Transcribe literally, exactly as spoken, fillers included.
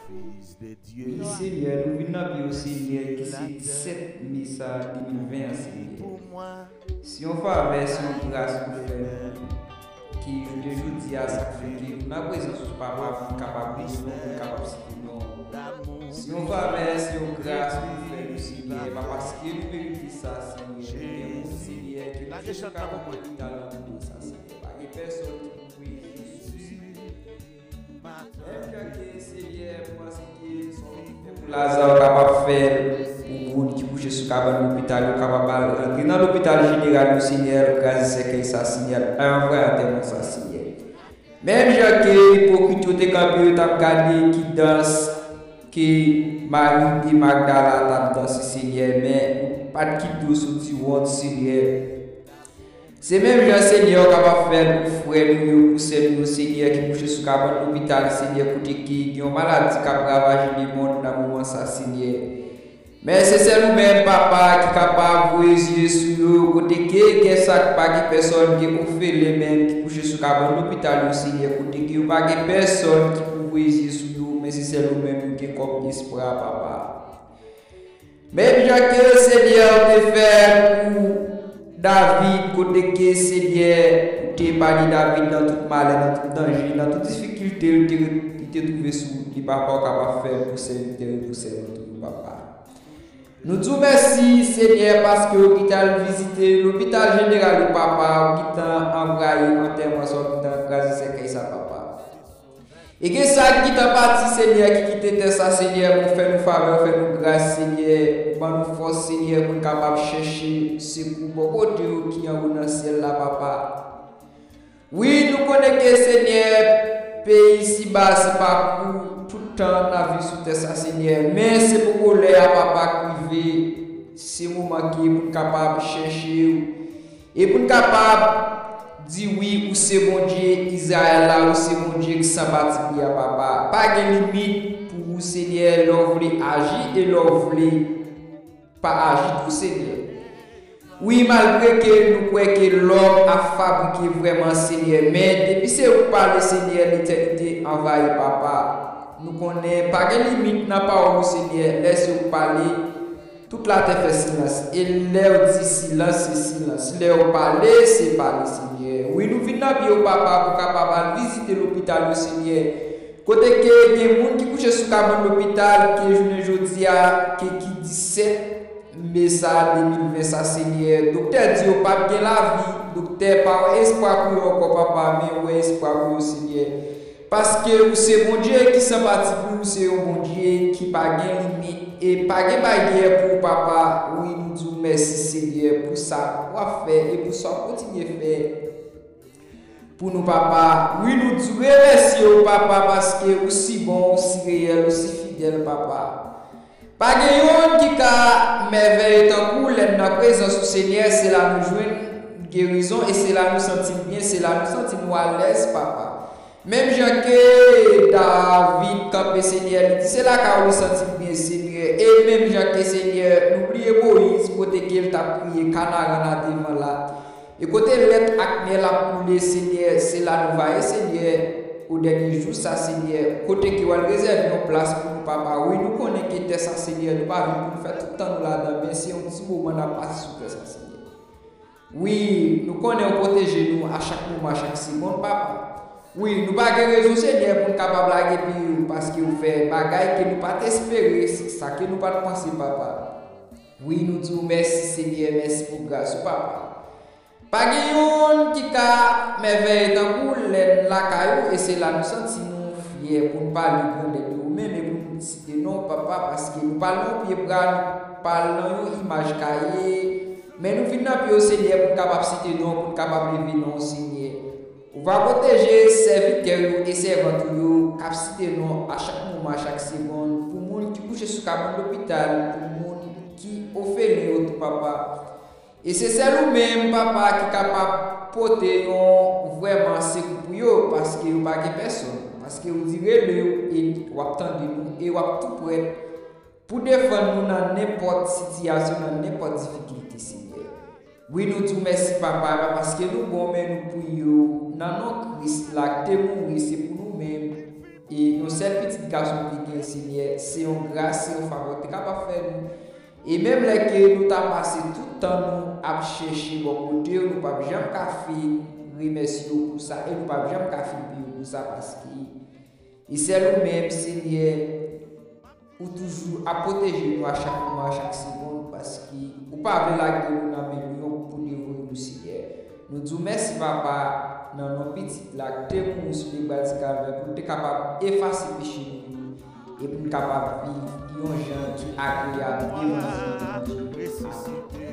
Wi, Senyè, nou vin nan pye w, Senyè, ki se disèt me sa de mil ven an, Senyè. Se yon favè, se yon gras ou fè nou, ki jounen jodi a, sa k fè ke nou nan prezans ou, Papa, pou n kapab louwe w, pou n kapab site non w. Se yon favè, se yon gras ou fè nou, Senyè, pa paske nou merite sa, Senyè, men gen moun, Senyè, ke nou kapab pran lopital nan moman sa, Senyè. Pa gen pèsòn ki pou veye sou yo, Senyè. Menm jan ke, Senyè, m panse ke sa w te fè pou Laza, w kapab fè l pou moun ki kouche sou kabann lopital yo, kapab al rantre nan lopital jeneral yo, Senyè, al kraze sèkèy sa, Senyè, al anvwaye antèman sa, Senyè. Menm jan ke ipokrit yo te kanpe, yo t ap gade kidans ke Mari de Magdala t ap danse, Senyè, men ou pa t kite yo soti wont, Senyè. Se menm jan, Senyè, w kapab fè l pou frè nou yo, pou sè nou yo, Senyè, ki kouche sou kabann lopital, Senyè, kote ke gen yon maladi k ap ravaje lemonn nan moman sa, Senyè. Men se sèl ou menm, Papa, ki kapab voye zye sou yo, kote ke gen sa k pa gen pèsòn, gen ofelen menm ki kouche sou kabann lopital yo, Senyè, kote ke yo pa gen pèsòn ki pou voye zye sou yo, men se sèl ou menm yo gen kòm espwa, Papa. Menm jan ke, Senyè, ou te fè pou David, kote ke, Senyè, ou te epanye David nan tout malè, nan tout danje, nan tout difikilte li te, li te twouve sou wout li, Papa, ou kapab fè l pou sèvitè yo, pou sèvant ou yo, Papa. Nou di w mèsi, Senyè, paske ou gentan al vizite lopital jeneral yo, Papa, ou gentan anvwaye antèman sa, ou gentan kraze sèkèy sa, Papa. E gen sa ki gentan pati, Senyè, ki kite tè sa, Senyè, men w fè nou favè, w fè nou gras, Senyè, ou ban nou fòs, Senyè, pou n kapab chèche sekou bò kote w ki anwo nan syèl la, Papa. Wi, nou konnen ke, Senyè, peyi siba se pa pou tout tan n ap viv sou tè sa, Senyè, men se poko lè a, Papa, k rive, se moman ke pou n kapab chèche w. E pou n kapab di, wi, ou se Bondye Izrayèl la, ou se Bondye ki san patipri a, Papa. Pa gen limit pou ou, Senyè, lè w vle aji e lè w vle pa aji tou, Senyè. Wi, malgre ke nou kwè ke lòm ap fabrike vrèman, Senyè, men depi se ou k pale, Senyè, letènite anvayi, Papa. Nou konnen pa gen limit nan pawòl ou, Senyè, lè se ou k pale. Tout latè fè silans, e lè w di silans, se silans. Lè w pale, se pale, Senyè. Wi, nou vin nan pye w, Papa, pou kapab al vizite lopital yo, Senyè. Kote ke gen moun ki kouche sou kabann lopital, ke jounen jodi a, ke ki disèt me sa de mil ven sa, Senyè. Doktè di yo p ap gen lavi, doktè pa wè espwa pou yo ankò, Papa, men ou wè espwa pou yo, Senyè. Paske ou se Bondye ki san patipri, ou se yon Bondye ki pa gen limit e pa gen baryè pou ou, Papa. Wi, nou di w mèsi, Senyè, pou sa w ap fè e pou sa w ap kontinye fè pou nou, Papa. Wi, nou di w remèsye w, Papa, paske ou si bon, ou si reyèl, ou si fidèl, Papa. Pa gen youn ki ka mèvèye tankou w lè n nan prezans ou, Senyè, se la nou jwenn gerizon e se la nou santi n byen, se la nou santi nou alèz, Papa. Menm jan ke David kanpe, Senyè, li di se lakay ou li santi l byen, Senyè. E menm jan ke, Senyè, nou bliye Moyiz, kote ke l t ap kriye Kanaran nan devan la. E kote lèt ak myèl ap koule, Senyè, se la nou va ye, Senyè, o dènye jou sa, Senyè, kote ke w al rezève yon plas pou nou, Papa. Wi, nou konnen ke tè sa, Senyè, nou pa vin pou nou fè tout tan nou ladan, men se yon ti moman n ap pase sou tè sa, Senyè. Wi, nou konnen w pwoteje nou a chak moman, a chak segonn, Papa. Wi, nou pa gen rezon, Senyè, pou n kapab lage pye w, paske w fè bagay ke nou pa t espere, sa ke nou pa t panse, Papa. Wi, nou di w mèsi, Senyè, mèsi pou gras ou, Papa. Pa gen youn ki ka mèvèye tankou w lè n lakay ou, e se la nou santi nou fyè pou n pale grandè de ou menm e pou n site non w, Papa, paske nou pa l nan yon pye bra, nou pa l nan yon imaj kaye, men nou vin nan pye w, Senyè, pou n kapab site non w, pou n kapab leve non w, Senyè. Ou va pwoteje sèvitè yo e sèvant ou yo k ap site non w a chak moman, a chak segonn, pou moun ki kouche sou kabann lopital, pou moun ki ofelen yo tou, Papa. E se sèl ou menm, Papa, ki kapab pote yon vrèman sekou pou yo, paske yo pa gen pèsonn. Paske ou di rele yo e w ap tande nou, e w ap tou prèt pou defann nou nan nenpòt sitiyasyon, nan nenpòt difikilte, Senyè. Wi, nou di w mèsi, Papa, pa paske nou bon, men nou priye w nan non Kris la ki te mouri, se pou nou menm. e yon sèl pitit gason w te gen, Senyè, se yon gras, se yon favè w te kapab fè nou. E menm lè ke nou ta pase tout tan nou ap chèche bò kote w, nou p ap janm ka fin remèsye w pou sa, e nou p ap janm ka fin peye w pou sa, paske e sèl ou menm, Senyè, ou toujou ap pwoteje nou a chak moman, a chak segonn, paske ou pa vle lage nou nan men lyon pou devore nou, Senyè. Nou di w mèsi, Papa, nan non Pitit la ki te mouri sou lebra ti Kalvè pou nou te kapab efase peche nou yo e pou nou kapab viv yon jan ki agreyab devan je nou.